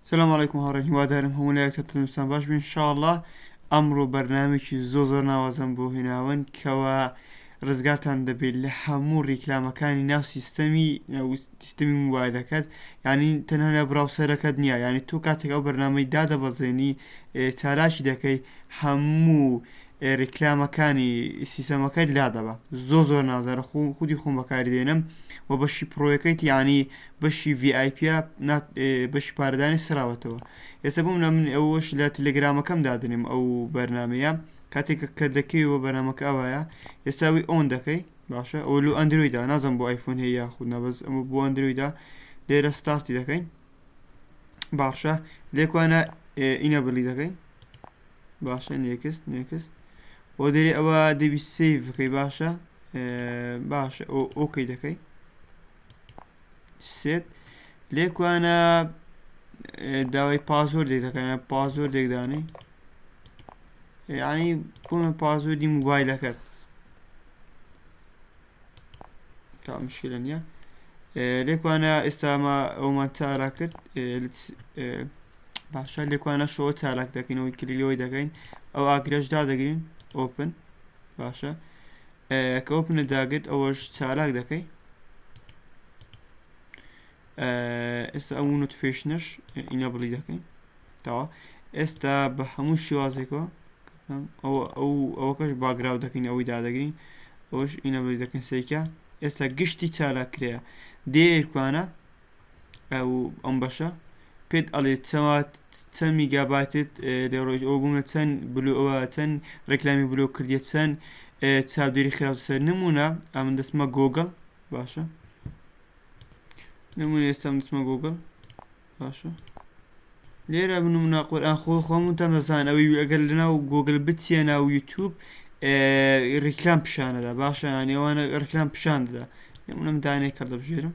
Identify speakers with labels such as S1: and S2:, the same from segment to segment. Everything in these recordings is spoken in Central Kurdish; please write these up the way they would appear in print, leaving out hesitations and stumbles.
S1: سلام علیکم هاوڕێن هیوادارم هەموو لایەکتان تەندروستان باش بن انشاءاللە ئەمڕۆ بەرنامێکی زۆر زۆر ناوازەم بۆ هێناون کەوا ڕزگارتان دەبێت لە هەموو ڕیکلامەکانی ناو سیستەمی سیستەمی موبایلەکەت یعنی تەنها لە browser ەکەت نییە یعنی تۆ کاتێک ئەو بەرنامەی دادەبەزێنی چالاکی دەکەی هەموو ریکلامەکانی سیستەمەکەت لادەبا زۆر زۆر نازارە خۆ خودی خۆم بەکاری دێنم و بەشی pro یەکەیت یانی بەشی VIP بەشی پارەدانی سراوەتەوە ئێستا بۆم لە من ئەوەش لە تەلەگرامەکەم دادنێم ئەو بەرنمەیە کاتێک کە دەکەیەوە بەرنمەکە ئەوایە ئێستا ئەوی on دەکەی باشە ئەو لۆ ئەندرۆیدا نازم بۆ ئایفۆن هەیە یاخود نەبەز ئەمە بۆ ئەندرۆیدا لێرە start ی دەکەین باشە لێکوانە enable ی دەکەین باشە next next بۆ دەری ئەوە دەبی save بکەی باشە باشە okay دەکەی set لێکوانە داوای password ێک دەکەن password ێک دانەی یعنی بۆ password ی موبایلەکەت تا مشکلە نییە لێکوانە ئێستاما ئەومان چالاک کرد باشە لێکوانە شەوە چالاک دەکەینەوەی کلیلەوەی دەکەین ئەو ئاگرەش دادەگرین open باشە کە open ە داگرت ئەوەش چالاک دەکەی ئێستا ئەو notification ەش enable ی دەکەین تاوە ئێستا بە هەموو شێوازێکەوە ئەوە ئەو ئەوەکەش background دەکەین ئەوەی دادەگرین ئەوەش enable ی دەکەین سیکە ئێستا گشتی چالاک کرەیە دێرکوانە ئەو ئەم بەشە پێت ئەڵێ چەوات چەند میگابایتت لێ ڕۆیشت ئەوە بوومە چەند بلو ئەوە چەند ڕێکلامی بلۆ کردیە چەند چاودێری خراپ سەر نمونە ئەمن دەستمە گۆگڵ باشە نمونە ئێستا من دەچمە گۆگڵ باشە لێرە بنمونە قورئان خۆ خۆمتان دەزان ئەوەی ئەگەر لەناو گۆگل بچیە ناو یوتیوب ڕیکلام پیشانەدا باشە یانی ئەوانە ڕیکلام پیشان دەدا نمونەم دانێک هەڵدەبژێرم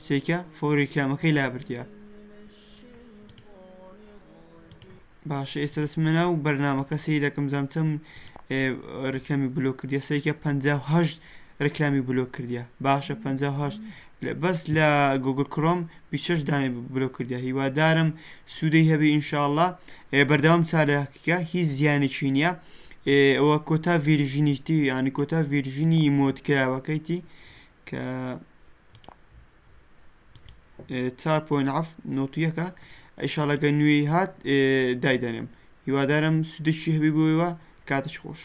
S1: سێکە فۆ ڕیکلامەکەی لابردیە باشە ئێستا دەچمە ناو بەرنامەکە سەیر دەکەم زانم چەند ڕیکلامی بلۆک کردیە سەیرکە 58 ڕیکلامی بلۆک کردیە باشە 58 بەس لە گوگل کرۆم 26 دانەی بلۆک کردیە هیوادارم سوودەی هەبێ ئینشاءاللە بەردەوام چالاکیکە هیچ زیانێکی نییە ئەوە کۆتا version یتی یعنی کۆتا version ی mod کراوەکەیتی کە 4.7 نۆتیەکە ئیشاڵەگە نوێی هات دایدەنێم هیوادارم سوودێکی هەبی بۆیەوە کاتش خۆش.